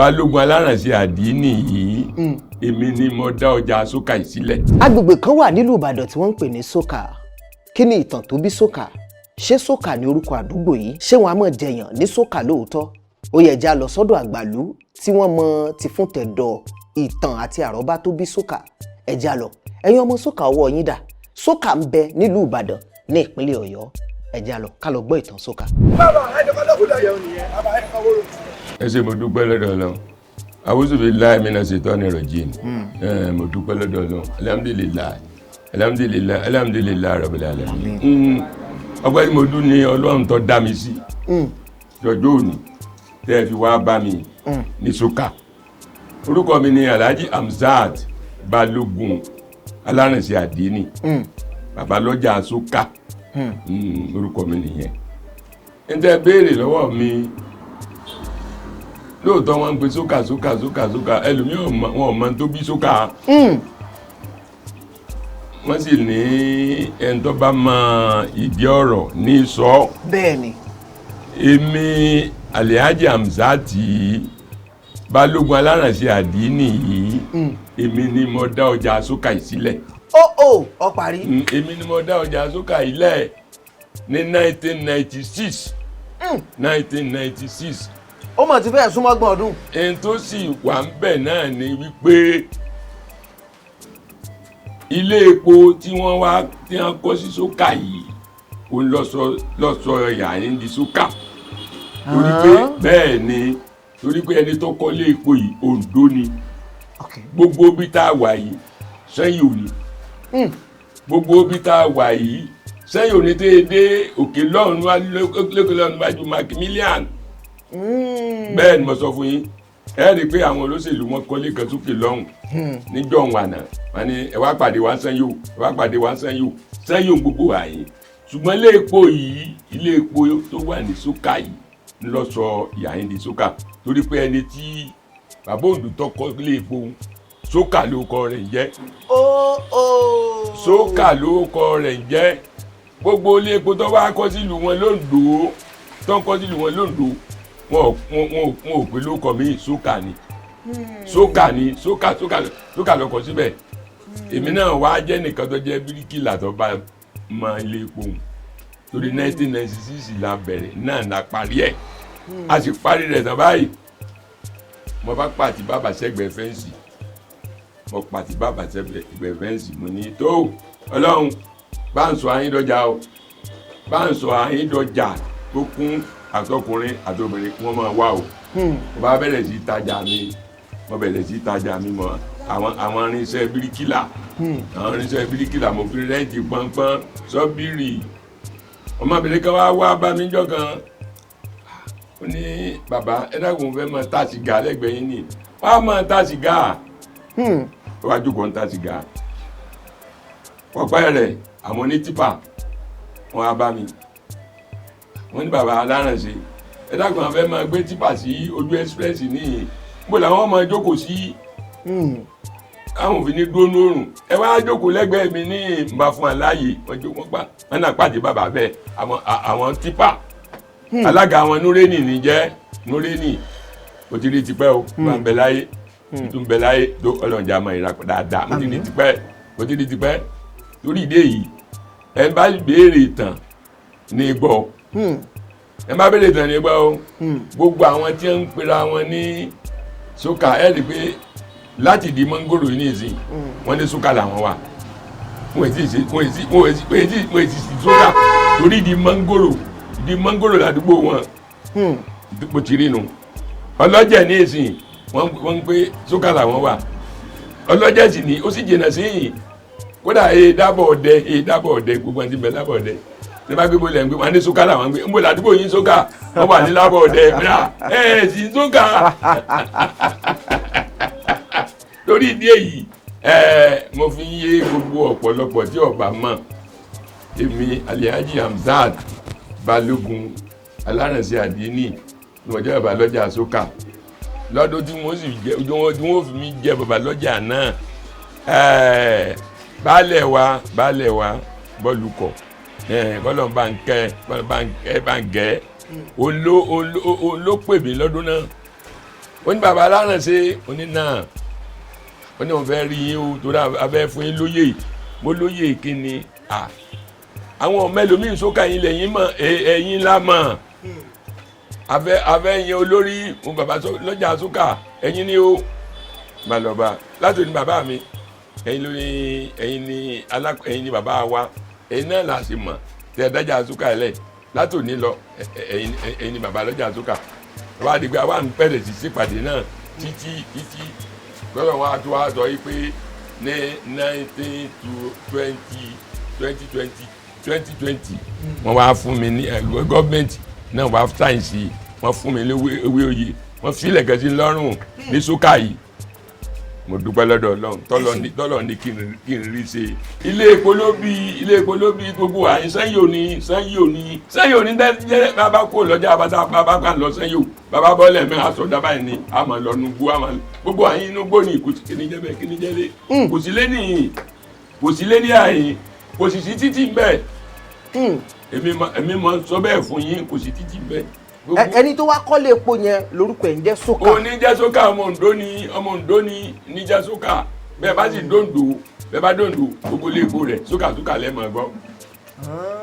Balógun Alárànṣe Àdínì yìí, èmi ni mo dá ọjà sókà yìí sílẹ̀. Agbègbè kan wà nílùú Ìbàdàn tí wọ́n ń pè ní Sókà. Kí ni ìtàn tó bí Sókà? Ṣé Sókà ní orúkọ àdúgbò yìí? Ṣé wọn a máa jẹyàn ní Sókà lóòótọ́? Ó yẹ já lọ sọ́dọ̀ àgbàlú tí wọ́n mọ ti fún tẹ̀dọ̀ ìtàn àti àrọ́bá tó bí Sókà. Ẹ já lọ. Ẹ̀yin ọmọ Sókà, ọwọ́ yín dà? Sókà ń bẹ nílùú Ìbàdàn ní ìpínlẹ̀ Ọ̀yọ́. Ẹ já lọ ká lọ gbọ́ ìtàn Sókà. Ẹ ṣé, mo dúpẹ́ lọ́dọ̀ Ọlọ́run. Awuzu billahi mina shaitani rajim. Mo dúpẹ́ lọ́dọ̀ Ọlọ́run. Alhamdulillahi, alhamdulillahi, alhamdulillahi rabbil alamin. Ọpẹ́ tí mo dún ní Ọlọ́run tó dá mi sí lọ́jọ́ òní tẹ́ ẹ fi wá bá mi ní Sókà. Orúkọ mi ni Alhaji Hamzat Balógun Alárànṣe Àdínì, babalọ́jà Sókà. Orúkọ mi nìyẹn. N tẹ́ béèrè lọ́wọ́ mi, lóòótọ́ wọ́n ń pe Sókà, Sókà, Sókà, Sókà. Ẹlòmíì wọn ò mọ tó bí Sókà. Wọ́n sì ní ẹni tó bá mọ ìdí ọ̀rọ̀ ní sọ. Bẹ́ẹ̀ ni. Èmi Alhaji Hamzat Balógun Alárànṣe Àdínì yìí, èmi ni mo dá ọjà Sókà yìí sílẹ̀. Ó ó ọ parí. Èmi ni mo dá ọjà Sókà yìí lẹ̀ ní 1996, 1996. Ó mọ̀ ti fẹ́ẹ̀ súnmọ́ 30 ọdún. Ẹni tó sì wà ń bẹ̀ náà ni wípé ilé epo tí wọ́n wá tí wọ́n kọ́ sí Sókà yìí, òun lọ́sọ yàrá di Sókà, torí pé bẹ́ẹ̀ ni, torí pé ẹni tó kọ́ ilé epo yìí, Oǹdó ni. Gbogbo bí tá a wà yìí sẹ́yìn òní, gbogbo bí tá a wà yìí sẹ́yìn òní tẹ́ ẹ dé òkè lọ́run wá lókè lọ́run wájú Macmillan. Bẹ́ẹ̀ ni mo sọ fún yín. Ẹ rí i pé àwọn olóṣèlú wọn kọ́lé kan sókè lọ́hùn níjọ́ òun àná, wọn ni ẹ wá pàdé wá sẹ́yìn o, ẹ wá pàdé wá sẹ́yìn o, sẹ́yìn o gbogbo àyè. Ṣùgbọ́n ilé epo yìí, ilé epo tó wà ní Sókà yìí ń lọ sọ ìyá yín di Sókà, torí pé ẹni tí bàbá òǹdùtọ́ kọ́ ilé epo, Sókà ló kọ rẹ̀ ń jẹ́. Ó ó. Sókà ló kọ rẹ̀ ń jẹ́. Gbogbo ilé epo tó wá kọ́ sílùú wọn lóńdó, tó ń kọ́ sílùú wọn lóńdó, wọn ò pé ló kọ mí. Sókà ni, Sókà ni, Sókà, Sókà, Sókà ló kọ síbẹ̀. Èmi náà wá jẹ́ nìkan tó jẹ́ bíríkìlà tó bá mọ ilé epo hùn, torí 1996 la bẹ̀rẹ̀ náà la parí ẹ̀. A sì parí rẹ̀ tán báyìí, mo bá pàtì bàbà sẹ́gbẹ̀ẹ́ fence. Mo pàtì bàbà sẹ́gbẹ̀ẹ́ fence, mo ní tó Ọlọ́run bá ń sọ ayín dọ́jà o, bá ń sọ ayín dọ́jà tó kún, àtọkùnrin àtobìnrin kí wọ́n máa wá o. Mo bá bẹ̀rẹ̀ sí tajà mi, mo bẹ̀rẹ̀ sí tajà mi mọ́ àwọn irinṣẹ́ bíríkìlà, àwọn irinṣẹ́ bíríkìlà. Mo fi rent pọ́npọ́n sọ́bìrì. Ọmọbìnrin kan wá wá bá mi jọ kan, ó ní, "Bàbá, ẹ dákun, mo fẹ́ máa ta sìgá lẹ́gbẹ̀ẹ́ yín ni." Wàá máa ta sìgá. Ó wá jókòó ń ta sìgá. Ọ̀pẹ́ rẹ̀, àwọn onítìpà wọn á bá mi, wọ́n ní, "Bàbá alárànṣe, ẹ dákun, àwọn fẹ́ máa gbé tìpà sí ojú express níyìn, níbo làwọn máa jókòó sí táwọn òfin ní dúró lórùn? Ẹ wá jókòó lẹ́gbẹ̀ẹ́ mi." Ní ìbá fún wa láàyè, wọ́n jókòó, wọ́n gbà wọ́n náà pàdé bàbá bẹ́ẹ̀. Àwọn tìpà, alága àwọn Núrẹ́nì ní jẹ́ Núrẹ́nì. O ti rí tipẹ́ o, máa ń bẹ láyé, tún bẹ láyé tó ọlọ́njà máa ìrapọ̀ dáadáa. Mo ti rí tipẹ́, mo ti rí tipẹ́. Torí ìdí èyí, ẹ bá béèrè ìtàn ní gbọ́, ẹ má béèrè ìtàn ní gbọ́ o. Gbogbo àwọn tí ń pera wọn ní Sókà, ẹ rí i pé láti di mọ́ngòrò yìí nìsín, wọ́n ní Sókà làwọn wà. Wọ́n èsì sí Sókà torí di mọ́ngòrò ládùúgbò wọn. Bó ti rí nu. Ọlọ́jẹ̀ ní ìsìn, wọ́n ń pé Sókà làwọn wà. Ọlọ́jẹ̀ sì ní ó sì jìnnà sí yìí. Kódà ee dábọ̀ ọdẹ, ee dábọ̀ ọdẹ, gbogbo ẹni tí ń bẹ lábọ̀ ọdẹ ní bá gbé bó lẹ̀ ń gbé, wọn ní Sókà làwọn ń gbé. Ń bò ládùúgbò yín Sókà? Wọ́n wà ní lábọ̀ ọdẹ. Ẹ ẹ sì Sókà. Lórí ìdí èyí, mo fi ń yé gbogbo ọ̀pọ̀lọpọ̀ tí ọba mọ̀, èmi Alhaji Hamzat Balógun Alárànṣe Àdínì ní wọ́n jẹ́ bàbá lọ́jà Sókà. Lọ́dún tí wọ́n sì jẹ́ tí wọ́n fi mí jẹ́ bàbá lọ́jà náà, baálẹ̀ wa bọ́ọ̀lù kọ̀, kọ́lọ̀ bá ń kẹ́, kọ́lọ̀ bá ń kẹ́, bá ń gẹ́, oló pè mí lọ́dún náà. Ó ní bàbá alárànṣe, ó ní náà, ó ní òun fẹ́ rí yín o, torí a fẹ́ fún yín lóyè. Mo lóyè kí ni? Àwọn ọmọ ẹlòmíín sókà yín lẹ́yìn mọ̀, ẹ̀yìn la mọ̀. Afẹ́ yẹn olórí mo bàbá lọ́jà sókà, ẹ̀yin ni o. Balọ̀ba láti òní bàbá mi, ẹ̀yin ló ní, ẹ̀yin ní alá, ẹ̀yin ní bàbá wa, ẹ̀yin náà là sì mọ̀ tẹ́ ẹ dájà sókà lẹ̀ láti òní lọ, ẹ̀yin ní bàbá lọ́jà sókà. Wọ́n á di pé àwa ń bẹ̀rẹ̀ sí sípàdé náà títí títí lọ́dọ̀ wọn á tún wá sọ yìí pé ní nineteen to twenty twenty twenty twenty twenty, wọ́n wá fún mi ní gọ́ọ̀mẹ̀ntì náà wá sáyẹ̀nsì, wọ́n fún mi ní ewé oyè, wọ́n filẹ̀ kẹ́sí lọ́rùn ní sókà yìí. Mo dúpẹ́ lọ́dọ̀ Ọlọ́run tọ́lọ̀ ní kí n rí ṣe. Ilé epo ló bí, ilé epo ló bí gbogbo àyín sẹ́yìn òní, sẹ́yìn òní, sẹ́yìn òní tẹ́lẹ̀. Bàbá kó lọ́jà bàtà, bàbá kan lọ sẹ́yìn o, bàbá bọ́lẹ̀ mẹ́ aṣọ dábàá yìí ni a máa lọ nugbó, a máa gbogbo àyín inú gbó ni. Kò sí kíní jẹ́ bẹ́ẹ̀, kíní jẹ́ lé, kò sí lé nìyí, kò sí lé ní àyín, kò sì sí títì ń bẹ́ẹ̀. Èmi mọ sọ bẹ́ẹ̀ fún yín, kò sí títì ń bẹ́ẹ̀. Ẹni tó wá kọ́lé epo yẹn, lórúkọ ẹ̀ ń jẹ́ sókà? Òní jẹ́ sókà. Ọmọ Oǹdó ni, ọmọ Oǹdó ni ní jẹ́ sókà. Bẹ́ẹ̀ bá sì dóńdó, bẹ́ẹ̀ bá dóńdó, gbogbo ilé epo rẹ̀ sókà sókà lẹ́mọ̀ gbọ́.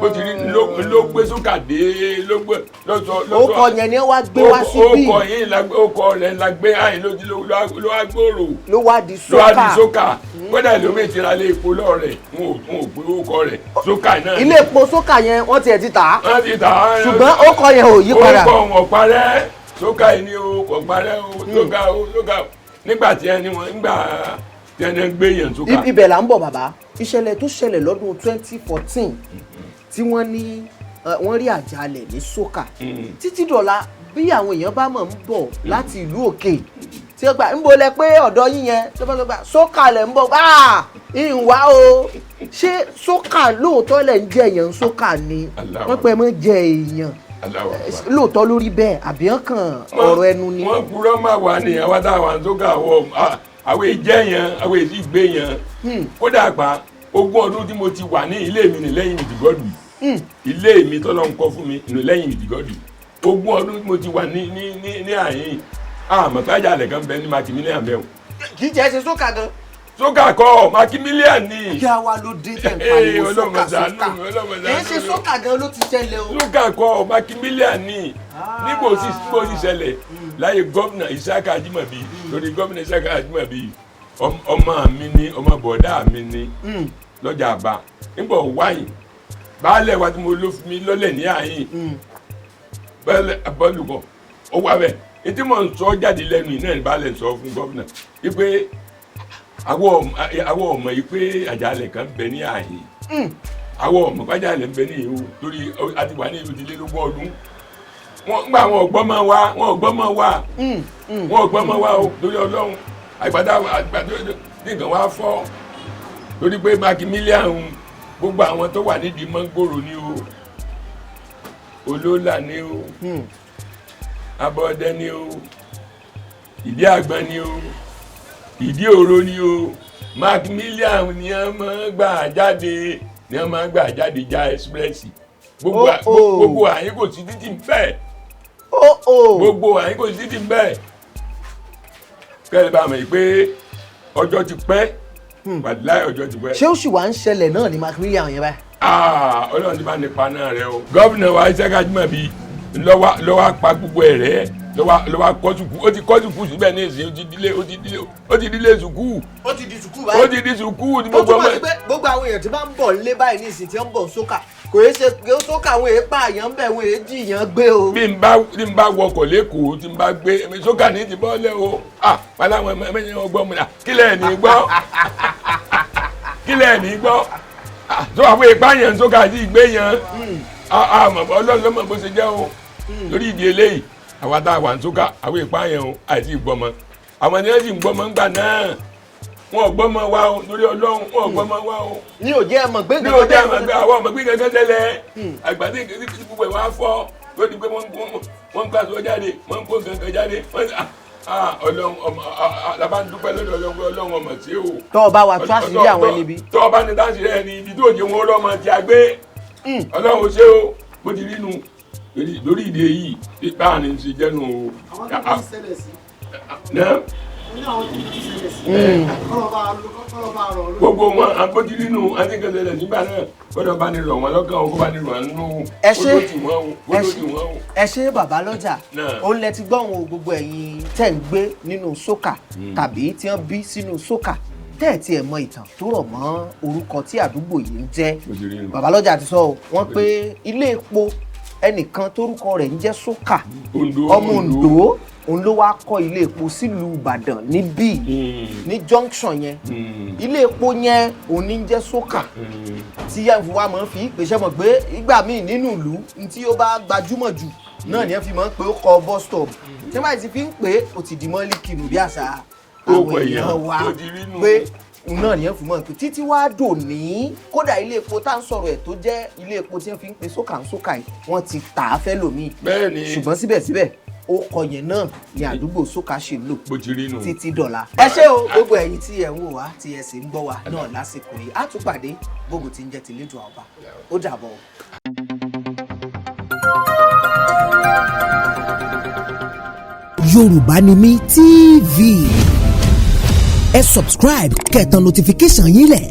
Bó ti rí ló gbé sókà dé, ló gbé lọ́sọ. Orúkọ yẹn ni wọ́n wá gbé wá síbí? Orúkọ yìí, orúkọ rẹ̀ la gbé àyìn ló wá gbòòrò. Ló wá di Ló wá di sókà. Sókà. Kódà lómi ti ra ilé epo lọ́rẹ̀, n ò pé orúkọ rẹ̀ sókà náà. Ilé epo sókà yẹn, wọ́n tiẹ̀ ti tà á? Wọ́n ti tà á. Ṣùgbọ́n orúkọ yẹn ò yí padà. Orúkọ wọn parẹ́, sókà yìí ni o, kò parẹ́ o, sókà o, sókà o. Nígbà tí ẹni wọn, nígbà tí ẹni gbé yẹn sókà. Ibẹ̀ là ń bọ̀, bàbá. Ìṣẹ̀lẹ̀ tó ṣẹlẹ̀ lọ́dún 2014 tí wọ́n ní wọ́n rí àjálẹ̀ ní sókà, títí dọ̀la, bí àwọn èèyàn bá mọ̀ ń bọ̀ láti ìlú òkè tí ó gbà ń bolẹ̀ pé ọ̀dọ̀ yín yẹn tó bá tó gbà sókà lẹ̀ ń bọ̀, ìwà o, ṣé sókà lóòótọ́ lẹ̀ ń jẹ èèyàn sókà ni? Allahu. Wọ́n pẹ́ mọ́ jẹ èèyàn. Allahu Akbar. Lóòótọ́ lórí bẹ́ẹ̀, àbí ọkàn ọ̀rọ̀ ẹnu ni? Wọ́n purọ́ máa wà ní àwa tá a wà ní sókà, àwọn èjẹ́ yẹn, àwọn èsì gbé yẹn. Kódà pa 20 ọdún tí mo ti wà ní ilé mi ní lẹ́yìn ìdìgọ́dù, ilé mi tọ́lọ́ ń kọ́ fún mi ní lẹ́yìn ìdìgọ́dù, 20 ọdún tí mo ti wà ní àyín, àmọ́ tájà kan bẹ ní Macmillian bẹ́ẹ̀ o. Kì í jẹ́ ṣe sókà gan. Sókà kọ́, Macmillian ni. Kí a wá ló dé tẹ̀ ń pariwo sókà Ọlọ́mọ ṣàánú sókà? mi, Ọlọ́mọ Kì í ṣe ṣàánú mi. sókà gan ló ti ṣẹlẹ̀ o. Sókà kọ́, Macmillian ni. Níbo sì ṣẹlẹ̀ láyé gómìnà Isaka Ajimobi, lórí gómìnà Isaka Ajimobi, ọmọ mi ni, ọmọ bọ̀dá mi ni lọ́jà àbá. Nígbà wáyìn baálẹ̀ wa tí mo ló fi mi lọ́lẹ̀ ní àyìn, baálẹ̀ abọ́lùkọ̀ ó wà bẹ́ẹ̀. Etí mò ń sọ jáde lẹ́nu yìí náà ní baálẹ̀ sọ fún gómìnà wípé àwọn ọmọ yìí pé àjálẹ̀ kan bẹ ní àyìn, àwọn ọmọ pàjálẹ̀ ń bẹ ní ìhù, torí a ti wà ní ìlú ìdílé ọdún wọn gbà, wọn ò gbọ́ mọ́ wa, wọn ò gbọ́ mọ́ wa, wọn ò gbọ́ mọ́ wa o. Lórí Ọlọ́run, àgbàdo àgbàdo ní nǹkan wá fọ́ lórí pé Macmillian, gbogbo àwọn tó wà nídìí mọ́ngòrò ni o, olólà ni o, abọ́dẹ ni o, ìdí àgbọn ni o, ìdí òro ni o, Macmillian ni wọ́n máa gbà jáde, ni wọ́n máa gbà jáde já express. Gbogbo Oh, oh. Gbogbo àyín kò sí títì ń fẹ́. Ó ó. Gbogbo àyín kò sí títì ń bẹ́ẹ̀. Kẹ́lẹ́ bá mọ̀ pé ọjọ́ ti pẹ́, wàláhì ọjọ́ ti pẹ́. Ṣé ó sì wá ń ṣẹlẹ̀ náà ní Macmillian yẹn báyìí? Ah, Ọlọ́run ti bá nípa náà rẹ o. Gómìnà wa Isaka Ajimobi lọ́wọ́ pa gbogbo ẹ̀ rẹ́, lọ́wọ́ kọ́ sùkú. Ó ti kọ́ sùkú síbẹ̀ ní ìsìn. Ó ti dílé, ó ti dílé, ó ti dílé sùkú. Ó ti di sùkúù. Ó ti di sùkú ní Ó gbogbo túmọ̀ ọmọ. sí pé gbogbo àwọn èèyàn tí bá ń bọ̀ nílé báyìí ní ìsìn tí wọ́n ń bọ̀ sókà, kò yẹ ṣe pé sókà àwọn èèyàn pààyàn ń bẹ̀, wọ́n èèyàn jìyàn gbé o. Bí n bá, tí n bá wọkọ̀ lẹ́kọ̀ọ́, tí n bá gbé èmi sókà ní ti bọ́ọ̀lẹ̀ o. Ah, wàhálà, àwọn ẹ̀mọ ẹ̀mọ ọgbọ́n mi náà, kílẹ̀ ní gbọ́, kílẹ̀ ní gbọ́. Ah, tó àwọn ìpáyàn sókà sí ìgbé yẹn. Ah ah, mọ̀ Ọlọ́run ló mọ̀ bó ṣe jẹ́ o. Lórí ìdí eléyìí, àwa tá a wà ní sókà, àwọn ìpáyàn o, àìsí ìgbọ́mọ. Àwọn ẹni sì ń gbọ́mọ ńgbà náà, wọn ò gbọ́mọ wa o. Lórí Ọlọ́run, wọn ò gbọ́mọ wa o. Ní òjẹ́ ẹ̀ mọ̀ gbé Ní ojú àwọn àgbẹ̀, àwọn ọmọ gbé kankan tẹ́lẹ̀. Àgbà tí gbogbo ẹ̀ wá fọ́ lórí pé wọ́n ń kó aṣọ jáde, wọ́n ń kó kankan jáde, wọ́n ń ah, Ọlọ́run ọmọ làbá ń dúpẹ́ lọ́dọ̀ Ọlọ́run pé Ọlọ́run ọmọ tí o. Tọ́ ọ bá wa tú àṣírí àwọn ẹni bí. Tọ́ ọ bá ní táṣìírí ẹni ibi tó jẹ́ wọn rọ́mọ tí a gbé, Ọlọ́run ṣé o. Bó ti rí nu lórí ìdí èyí, báà ní ṣe jẹ́nu o. Àwọn tó ti ṣẹlẹ̀ sí. Náà Ní àwọn tí kò ṣẹlẹ̀ sí. Kọ́lọ́ba rọ̀ lójú. Gbogbo wọn agbójúlínú adigunjalè nígbà náà, gbọ́dọ̀ bá ní rọ̀ wọ́n lọ́kàn o, kó bá ní rọ̀ wọ́n nínú o. Ẹ ṣé. Kó tó tì wọ́n o, kó Ẹ tó ṣé. tì wọ́n o. Ẹ ṣé, bàbá lọ́jà. Náà. Ó lẹ ti gbọ́n o. Gbogbo ẹ̀yin tẹ́ ń gbé nínú sókà tàbí tí wọ́n bí sínú sókà, tẹ́ ẹ̀ tiẹ̀ mọ ìtàn tó rọ̀ mọ́ orúkọ tí àdúgbò yìí ń jẹ́, Bó ṣe rí nù. bàbá lọ́jà ti sọ o. Wọ́n pé ilé epo ẹnìkan tórúkọ rẹ̀ ń jẹ́ Sókà, Oǹdó. ọmọ Oǹdó, òun ló wá kọ́ ilé epo sílùú Ìbàdàn níbí ní junction yẹn. Ilé epo yẹn òun ní ń jẹ́ Sókà tí yẹn fi wá máa ń fi ìpèsè mọ̀ pé ìgbà míì nínú ìlú ní tí ó bá gbajúmọ̀ jù náà ni ẹ fi máa ń pè ó kọ bus stop tí wọ́n bá ti fi ń pè é, ó ti di mọ́líkì nù bí àṣà Ó àwọn kọ èèyàn èèyàn wa tó ti rí nù. pé náà ni ẹ fi máa ń pè títí wá dòní. Kódà ilé epo tá ń sọ̀rọ̀ ẹ̀ tó jẹ́ ilé epo tí wọ́n fi ń pe sókà ń sókà yìí, wọ́n ti tà á fẹ́ lòmíì. Bẹ́ẹ̀ ni. Ṣùgbọ́n síbẹ̀síbẹ̀, ó kọ yẹn náà ni àdúgbò Sókà ṣì ń lò Bó ti rí nù. títí dọ̀la. Ẹ ṣé o, gbogbo ẹ̀yin tí ẹ̀ ń wò wá, tí ẹ sì ń gbọ́ wa náà lásìkò yìí. Á tún pàdé gbogbo tí ń jẹ́ ti Lédùá Ọba. Ó dàbọ̀ o. Yorùbá ni mí TV, ẹ subscribe, kẹ́ tan notification yín lẹ̀.